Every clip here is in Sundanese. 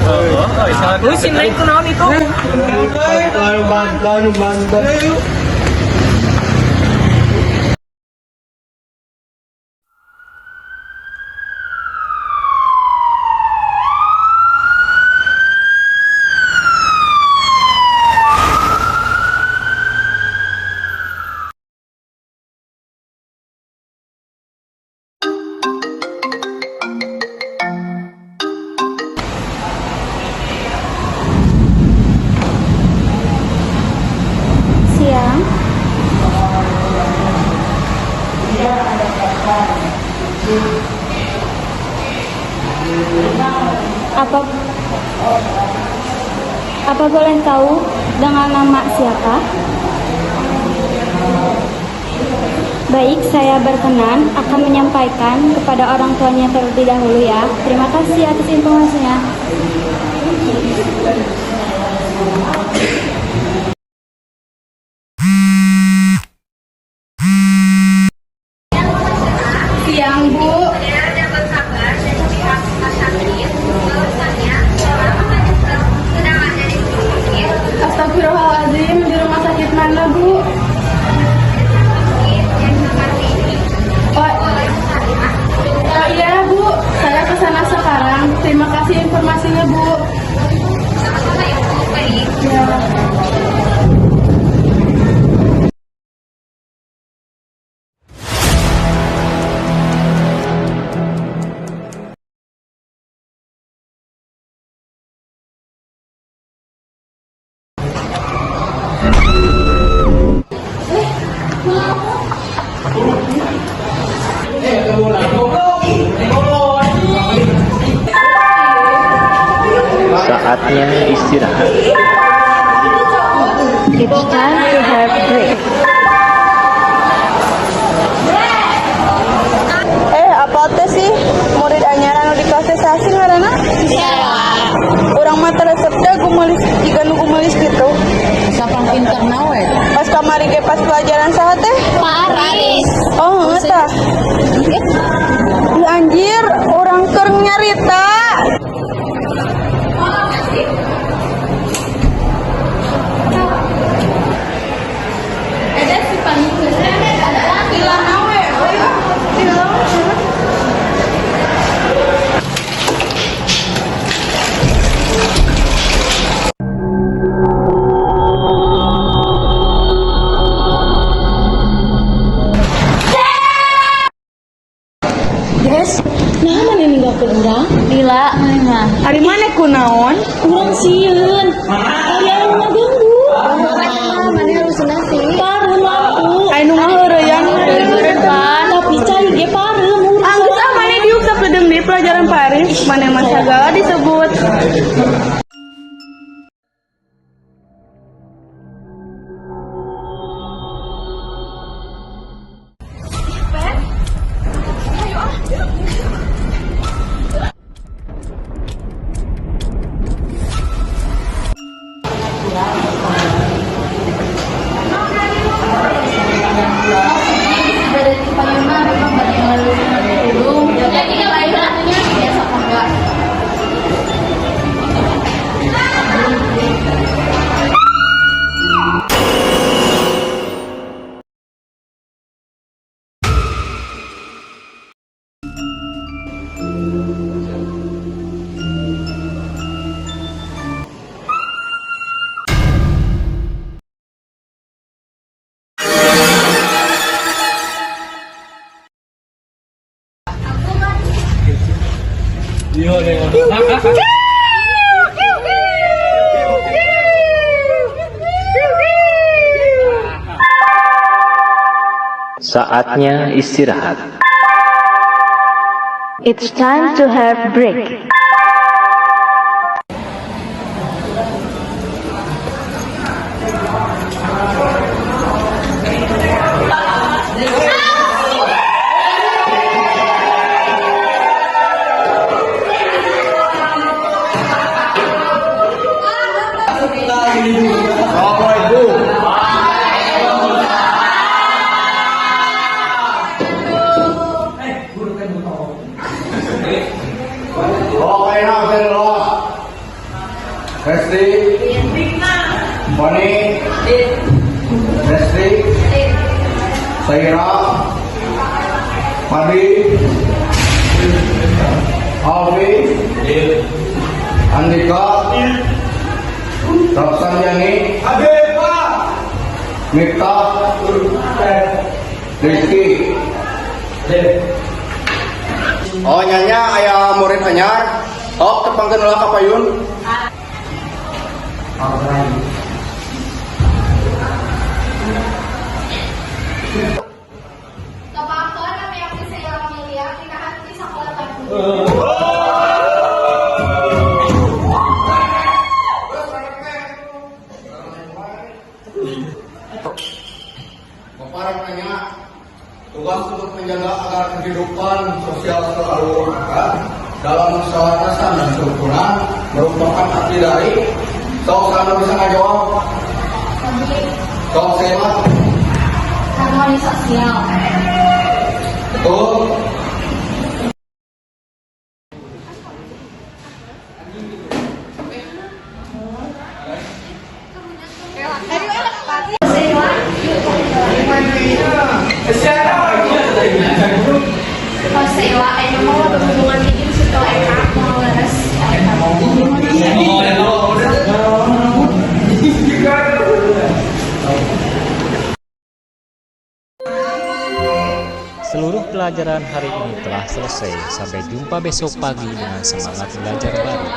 Uy, sinay ko naon ito. Ano banda, ano banda? Siang. Apa apa boleh tahu dengan nama siapa? Baik, saya berkenan akan menyampaikan kepada orang tuanya terlebih dahulu ya. Terima kasih atas informasinya. Siang, Bu. Dapat kabar dari pihak rumah sakit bahwasannya seorang sedang ada di rumah sakit. Astagfirullahaladzim, di rumah sakit mana, Bu? Sakit yang seperti ini. Oh, Boleh saya? oh iya, Bu. Saya ke sana sekarang. Terima kasih informasinya, Bu. Sama-sama Ibu, baik. Ya. Saatnya istirahat. It's time to have break. Eh, apa teh sih? Murid anyar anu di kelas teh saha sih ngaranna? Urang mah teu resep teh gumelis jiga nu gumelis gitu. Sapang pinter nawe. Pas kamari ge pas pelajaran saha teh? Pak Aris. Oh, heueuh tah. Ih, anjir, urang keur nyarita. Lila we, euy ah. Lila we. Guys, nah mana ninggalkeun urang? Lila, mana? Ari maneh kunaon? Urang sieun. Aya anu ngaganggu. Mana halusinasi? Pareum lampu. Aya nu ngaheureuyang. Tapi cai ge pareum urang. Anggeus ah maneh diuk sakedeung deui pelajaran Paris, maneh mah sagala disebut. Saatnya istirahat. It's time to have break. Okay na, pero Resti, Fani, Resti, Saira, Padi, Alfi, Andika, Rapsanjani, Miftah, Rizky. Oh, nya nya aya murid anyar. Oh, tepangkeun ulah ka payun. Tepangkeun nami abdi Sheila Amelia, pindahan ti Sakola Bandung. Bapak rek nanya, tugas untuk menjaga agar kehidupan sosial selalu ada dalam keselarasan dan kerukunan merupakan arti dari. Sok, kamu bisa ngajawab? Sok, saya. Harmoni sosial. Betul. Sheila, ayo mau berhubungan ini setelah eta mau leres. Seluruh pelajaran hari ini telah selesai. Sampai jumpa besok pagi dengan semangat belajar baru.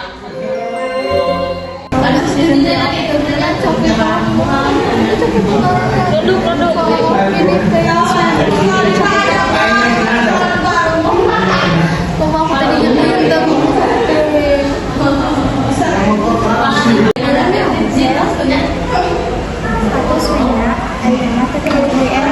Duduk, duduk. Aku Suina, ayeuna teh keur UN.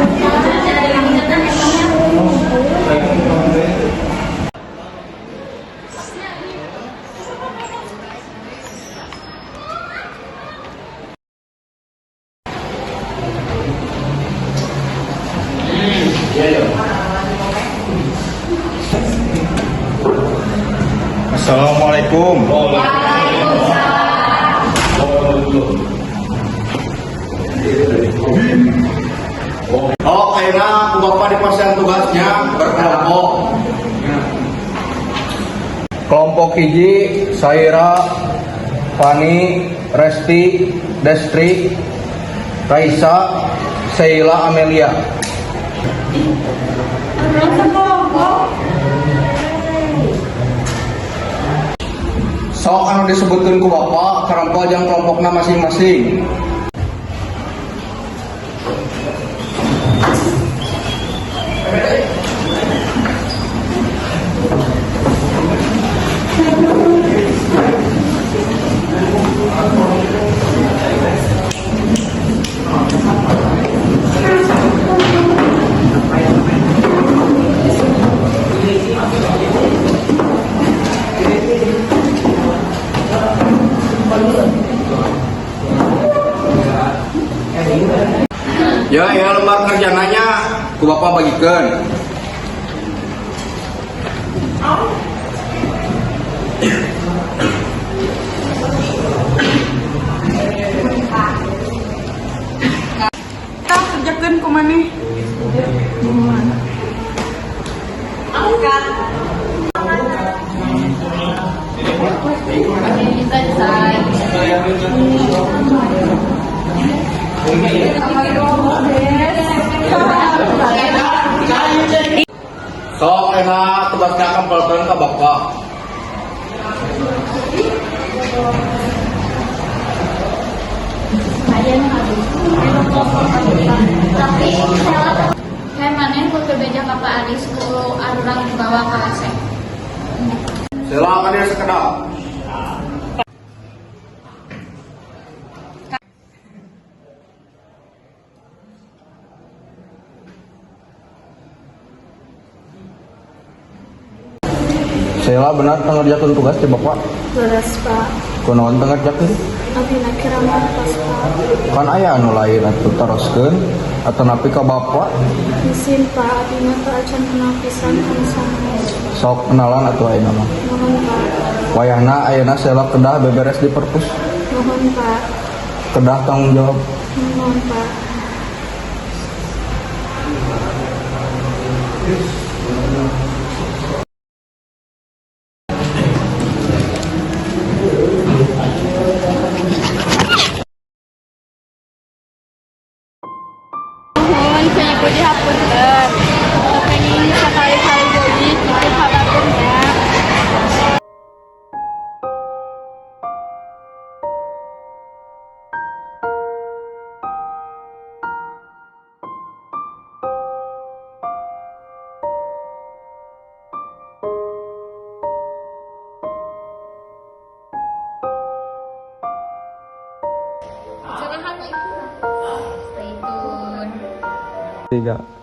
Assalamualaikum. Oh, kayaknya ku Bapak dipasihan tugasnya berkelompok. Kelompok hiji Saira, Fani, Resti, Destri, Raisa, Sheila Amelia. Sok, anu disebutkan ku Bapak karempel jang kelompokna masing-masing. Ya, ya, lembar kerjanya ku Bapak bagikan. Tah, kerjakeun ku maneh. Sok, enak tugasnya kempelkeun ka Bapak. Tapi saya maneh kudu beja ka Pak Aris ku arurang dibawa ka WC. Silakan dia sekedap. Sheila, benar ngerjakan tugas di Bapak? Leres, Pak. Kunaon teu ngerjakeun? Abdi kira pas, Pak. Kan aya anu lain atuh, teroskeun atau napi ka Bapak. Isin, Pak, abdi mah teu acan kenal pisan kana sanes. Sok kenalan atuh ayeuna mah. Nuhun, Pak. Wayahna ayeuna Sheila kedah beberes di perpus. Mohon Pak. Kedah tanggung jawab. Mohon Pak. Nuhun ku ibu dihapunten. Teu kenging sakali-kali deui kitu ka batur nya. Curahan itu. Stay tune. 3.